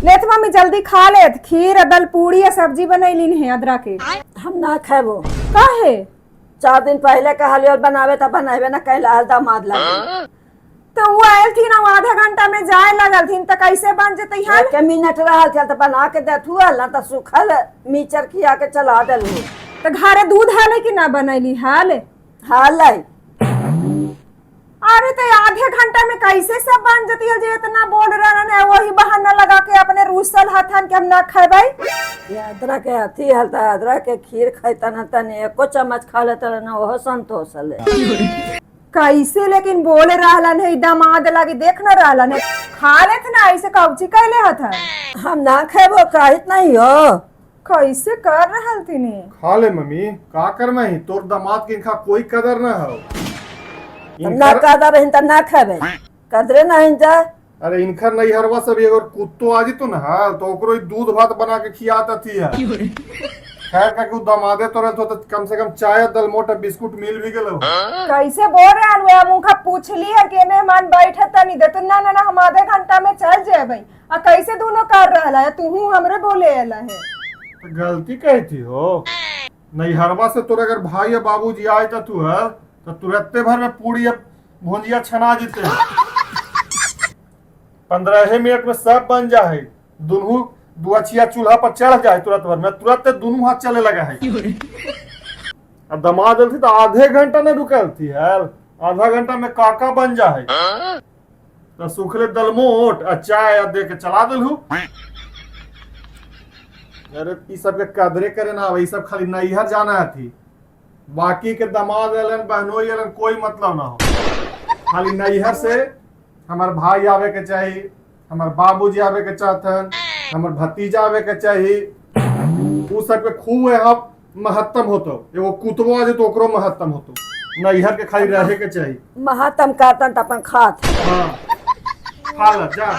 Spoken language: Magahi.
लेत मम्मी जल्दी खा लेत, खीर आ दल पूरी आ सब्जी बनैलिन है अदरा के। हम ना खेबो। काहे? 4 दिन पहले कहलियो बनावे त बनावे ना कैला हल दामाद लागे। तो वो आयल थी ना, आधा घंटा में जाए लगल थी, तो कैसे बन जतई हल? एक मिनट रहल छल त बना के देथु हल ना त सुखल मीचर खिया के चला देलू। तो घरे दूध हल कि ना बनैली हल? हाल है। अरे तो आधे घंटा में कैसे सब बन जती हल जे इतना बोल रहन है? वही बहाना लगा के अपने रूसल हथन कि हम ना खेबै। ये अदरक के अथी हल त अदरक के खीर खैतन तनी एको चम्मच खा लेतन ना, ओहो संतोष हले। कैसे लेकिन बोल रहलन है दामाद लगी, देख न रहलन है, खा लेत ना, ऐसे कौची कैले हथन? हम ना खेबो, काहित नहीं हो। कैसे कर रहल थिनी? खा ले मम्मी, का कर ही तोर दामाद के इनका कोई कदर ना हो। ना कदर हिन त ना खेबे, कदरे ना हिन जा। अरे इनकर नैहरवा सब अगर कुत्तो आ जितो ना तो ओकरो ही दूध भात बना के खियात थी है। खैर का कि दामादे तोरे तो कम से कम चाय दलमोट और बिस्कुट मिल भी गेलो। कैसे बोल रहे हैं? हम उनका पूछली है कि मेहमान बैठे तनी दे तो ना ना ना, हम आधे घंटा में चल जेबै। आ कैसे दोनों कर रहला है? तूहू हमरे बोले अला है। तो गलती कहती हो, नैहरवा से तोरे अगर भाई या बाबूजी आए तो तू है तो तुरंते भर में पूरी या भुंजिया छना जीते, 15 मिनट में सब बन जाए, दुनू दुआचिया चूल्हा पर चढ़ जाए, तुरंत भर में तुरंत दुनू हाथ चले लगा है। अब दमाद थी तो आधे घंटा नहीं रुकल थी यार, आधा घंटा में काका बन जाए तो सुखले दलमोट आ चाय आ दे के चला दिलहू। अरे ई सब के कदरे करे ना आवे, ई सब खाली नैहर जाना थी, बाकी के दामाद एलन बहनोई एलन कोई मतलब ना हो। खाली नैहर से हमार भाई आवे के चाही, हमार बाबूजी आवे के चाहतन, हमार भतीजा आवे के चाही, उ सब के खूब यहाँ महत्तम होतो। एगो कुतबो आ तो ओकरो महत्तम होतो। नैहर के खाली रहे के चाही। महात्म करतन त अपन खात। हाँ, खा ल जा।